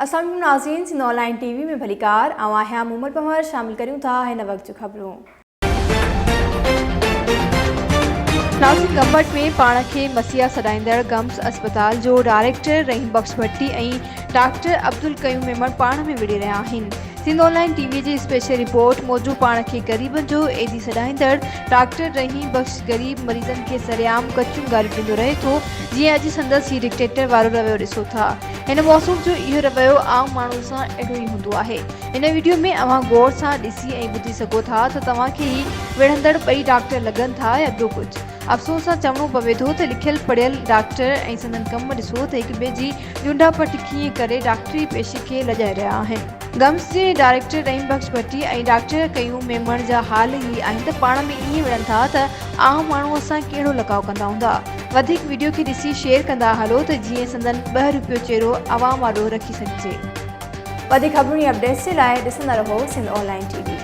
اسلام عليڪم ناظرين سنڌ آن لائين ٽي وي ۾ ڀليڪار آئون آهيان مومل پنهور شامل ڪريون ٿا هن وقت جون خبرون. ناظرين گمبٽ ۾ پاڻ کي مسيحا سڏائيندڙ گمس اسپتال جو ڊائريڪٽر رحيم بخش ڀٽي ۽ ڊاڪٽر عبدالقيوم ميمڻ پاڻ ۾ وڙهي رهيا آهن سنڌ آن لائين ٽي وي جي اسپيشل رپورٽ موجب پاڻ کي غريبن جو ايڌي سڏائيندڙ ڊاڪٽر رحيم بخش غريب مريضن کي سرعام ڪچيون گاريون ڏيندو رهي ٿو جيئن اڄ سندس هي ڊڪٽيٽر وارو رويو ڏسو ٿا هن موصوف جو اهو رويو عام ماڻهن سان اهڙو ئي هوندو آهي هن وڊيو ۾ اوهان غور سان ڏسي ۽ ٻڌي سگهو ٿا ته توهان کي هي وڙهندڙ ٻئي ڊاڪٽر لڳن ٿا يا ٻيو ڪجهه افسوس سان چوڻو پوي ٿو ته لکيل پڙهيل ڊاڪٽر ۽ سندن ڪم ڏسو ته هڪ ٻئي جي ڄونڊا پٽ ڪيئن ڪري ڊاڪٽري پيشي کي لڄائي رهيا آهن. گمس جي ڊائريڪٽر رحيم بخش ڀٽي ۽ ڊاڪٽر قيوم ميمڻ جا حال هي آهن ته پاڻ ۾ ائين وڙهن ٿا ته عام ماڻهو سان ڪهڙو لڳاء ڪندا هوندا. وڌيڪ وڊيو کي ڏسي شيئر ڪندا هلو ته جيئن سندن ٻه روپيو چهرو عوام آڏو رکي سگهجي. وڌيڪ خبرون ۽ اپڊيٽس جي لاء ڏسندا رهو سنڌ آن لائين ٽي وي.